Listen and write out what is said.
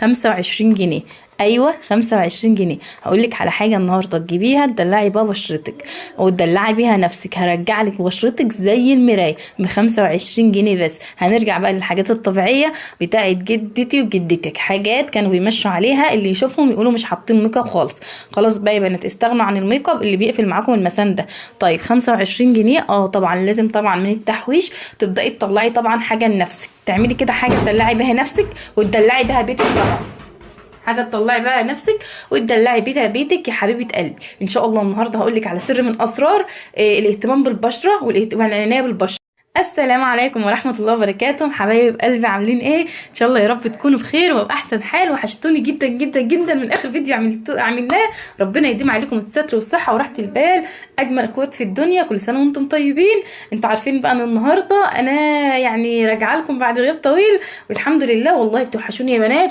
25 جنيه. ايوه 25 جنيه. هقول لك على حاجة النهارده تجيبيها تدلعي بيها بشرتك وتدلعي بيها نفسك، هرجع لك بشرتك زي المراية ب 25 جنيه بس. هنرجع بقى للحاجات الطبيعية بتاعت جدتي وجدتك، حاجات كانوا بيمشوا عليها اللي يشوفهم يقولوا مش حاطين make up خالص. خلاص بقى يا بنات استغنوا عن ال make up اللي بيقفل معاكم المسام ده. طيب 25 جنيه طبعا لازم طبعا من التحويش تبداي تطلعي طبعا حاجة لنفسك، تعملي كده حاجة تدلعي بيها نفسك وتدلعي بيها بيتك، طبعا حاجة تطلعي بقى نفسك وتدلعي بيتها بيتك يا حبيبه قلبي. ان شاء الله النهارده هقول لك على سر من اسرار الاهتمام بالبشره والعناية بالبشره. السلام عليكم ورحمة الله وبركاته حبايب قلبي، عاملين ايه؟ ان شاء الله يا رب تكونوا بخير وباحسن حال. وحشتوني جدا جدا جدا من اخر فيديو عملناه. ربنا يديم عليكم الستر والصحة وراحة البال، اجمل اخوات في الدنيا. كل سنة وانتم طيبين. انتوا عارفين بقى ان النهارده انا يعني راجعه لكم بعد غياب طويل والحمد لله. والله بتوحشوني يا بنات.